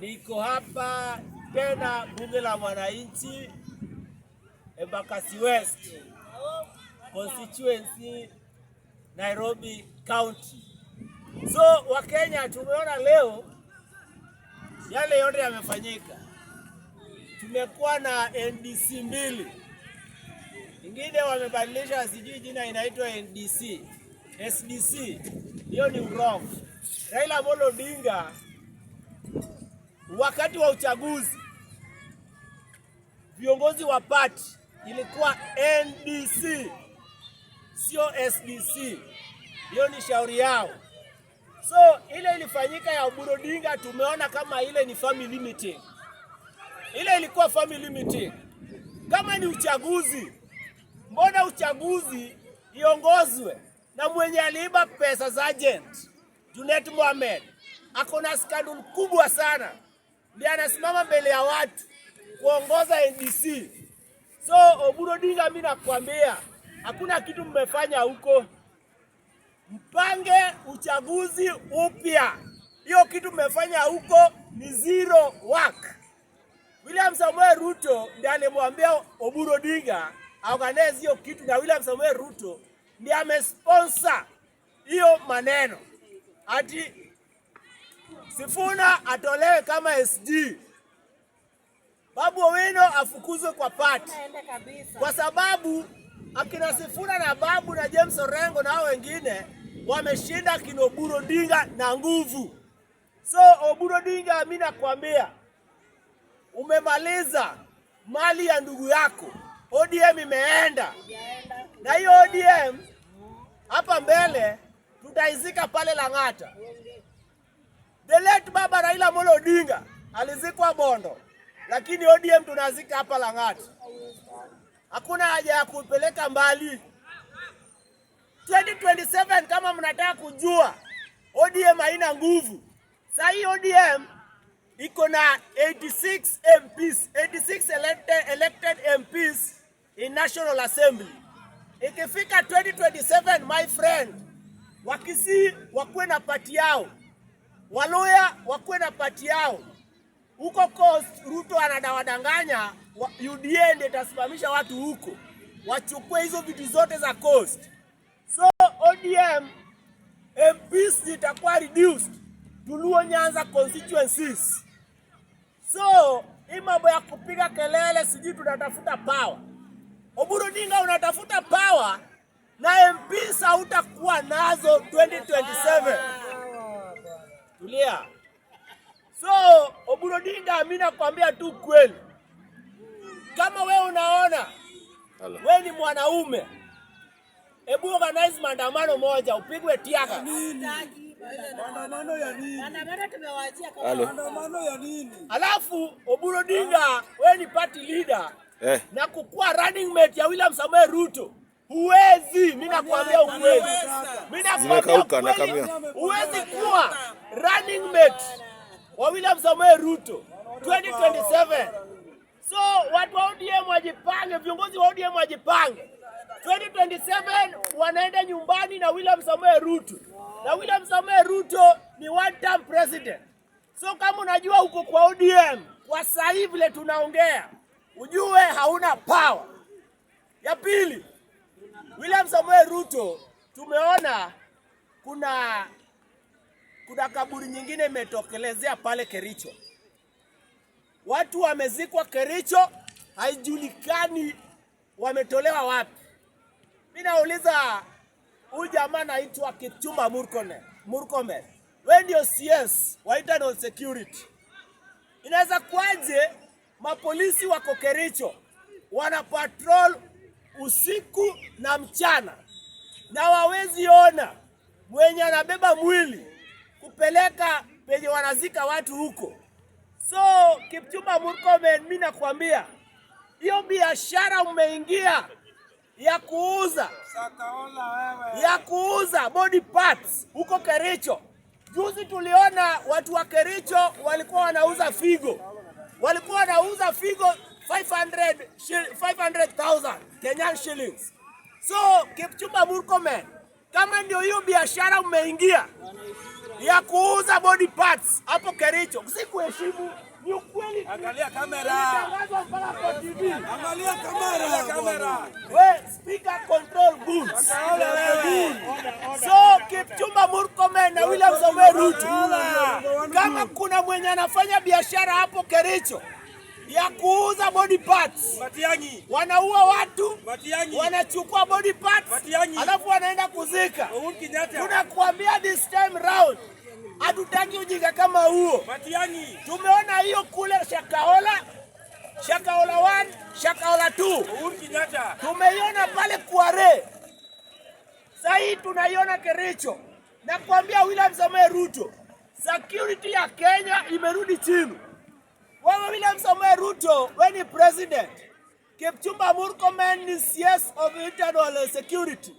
Niko hapa tena Bunge la Mwananchi, Embakasi West constituency, Nairobi County. So Wakenya, tumeona leo yale yote yamefanyika. Tumekuwa na NDC mbili, ingine wamebadilisha, sijui jina inaitwa NDC SDC. Hiyo ni wrong. Raila Amolo Odinga wakati wa uchaguzi, viongozi wa party ilikuwa NDC, sio SDC. Hiyo ni shauri yao. So ile ilifanyika ya Oburu Odinga tumeona kama ile ni family meeting. Ile ilikuwa family meeting. Kama ni uchaguzi, mbona uchaguzi iongozwe na mwenye aliiba pesa za agent Junet Mohamed? Ako na scandal kubwa sana, ndiye anasimama mbele ya watu kuongoza NDC. So Oburu Odinga, mimi nakwambia hakuna kitu mmefanya huko. Mpange uchaguzi upya. Hiyo kitu mmefanya huko ni zero work. William Samoei Ruto ndiye alimwambia Oburu Odinga organize hiyo kitu, na William Samoei Ruto ndiye amesponsor hiyo maneno ati Sifuna atolewe kama SG, Babu Owino afukuzwe kwa party kwa sababu akina Sifuna na Babu na James Orengo na hao wengine wameshinda kina Oburu Odinga na nguvu. So Oburu Odinga, mimi nakwambia umemaliza mali ya ndugu yako. ODM imeenda na hiyo ODM hapa mbele tutaizika pale Lang'ata. The late Baba Raila Amolo Odinga alizikwa Bondo, lakini ODM tunazika hapa Lang'ata. Hakuna haja ya kupeleka mbali. 2027 kama mnataka kujua ODM haina nguvu. Sasa hii ODM iko na 86 MPs, 86 elected MPs in National Assembly. Ikifika 2027, my friend, Wakisii wakuwe na party yao, Waluhya wakuwe na party yao. Huko Coast Ruto anadawadanganya UDA ndiye itasimamisha watu huko, wachukue hizo vitu zote za Coast. So ODM MPs zitakuwa reduced to Luo Nyanza constituencies. So hii mambo ya kupiga kelele sijui tunatafuta power. Oburu Odinga, unatafuta power na MPs hautakuwa nazo 2027. Tulia. So Oburu Odinga, mimi nakwambia tu kweli, kama we unaona we ni mwanaume, hebu organize maandamano moja upigwe teargas. Maandamano ya nini? Maandamano tumewaachia kama Halo. Maandamano ya nini? Alafu Oburu Odinga, we ni party leader na kukuwa running mate ya William Samoei Ruto huwezi. Mimi nakwambia ukweli, mimi nakwambia Zimekauka, ukweli, nakamia. Huwezi kuwa running mate wa William Samoei Ruto 2027. So watu wa ODM wajipange, viongozi wa ODM wajipange. 2027 wanaenda nyumbani na William Samoei Ruto, na William Samoei Ruto ni one term president. So kama unajua uko kwa ODM kwa sasa hivi vile tunaongea, ujue hauna power. Ya pili, William Samoei Ruto, tumeona kuna kaburi nyingine imetokelezea pale Kericho. Watu wamezikwa Kericho, haijulikani wametolewa wapi. Mimi nauliza huyu jamaa anaitwa Kipchumba Murkomen. Murkomen, wewe ndio CS wa Internal Security. Inaweza kuwaje mapolisi wako Kericho wana patrol usiku na mchana na wawezi ona mwenye anabeba mwili kupeleka penye wanazika watu huko? So Kipchumba Murkomen, mimi nakwambia hiyo biashara umeingia ya kuuza body parts huko Kericho. Juzi tuliona watu wa Kericho walikuwa wanauza figo, walikuwa wanauza figo 500 500,000 Kenyan shillings. So Kipchumba Murkomen, kama ndio hiyo biashara umeingia ya kuuza body parts hapo Kericho. Si kuheshimu, ni ukweli. Angalia kamera. Ilitangazwa mpaka kwa TV. Angalia kamera. Kamera. We, speaker, control goons. So Kipchumba Murkomen na William Samoei Ruto, kama kuna mwenye anafanya biashara hapo Kericho ya kuuza body parts, Matiang'i. Wanaua watu, Matiang'i. Wanachukua body parts, Matiang'i. Alafu wanaenda kuzika. Uhuru Kenyatta. Tunakuambia this time round, hatutaki ujinga kama huo. Matiang'i. Tumeona hiyo kule Shakahola, Shakahola 1, Shakahola 2. Uhuru Kenyatta. Tumeiona pale Kware, sasa hii tunaiona Kericho. Nakwambia William Samoei Ruto, security ya Kenya imerudi chini. Wewe William Samoei Ruto, wewe ni president. Kipchumba Murkomen ni CS of Internal Security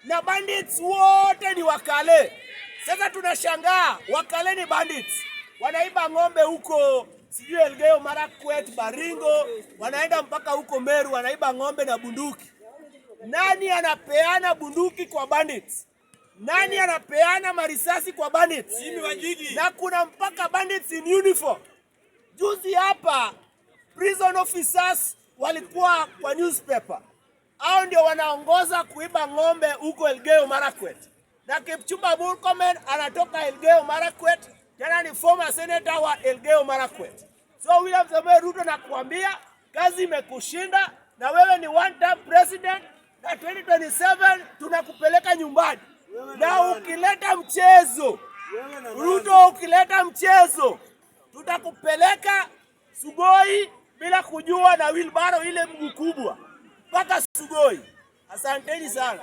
na bandits wote ni Wakale. Sasa tunashangaa Wakale ni bandits, wanaiba ng'ombe huko sijui Elgeyo Marakwet, Baringo, wanaenda mpaka huko Meru, wanaiba ng'ombe na bunduki. Nani anapeana bunduki kwa bandits? Nani anapeana marisasi kwa bandits? Jimmy Wanjigi. Na kuna mpaka bandits in uniform. Juzi hapa prison officers walikuwa kwa newspaper, hao ndio wanaongoza kuiba ng'ombe huko Elgeyo Marakwet, na Kipchumba Murkomen anatoka Elgeyo Marakwet, tena ni former senator wa Elgeyo Marakwet. So William Samoei Ruto, nakuambia kazi imekushinda, na wewe ni one term president, na 2027 tunakupeleka nyumbani, na ukileta mchezo, Ruto, ukileta mchezo tutakupeleka Sugoi bila kujua na wheelbarrow ile mguu kubwa mpaka Sugoi. Asanteni sana.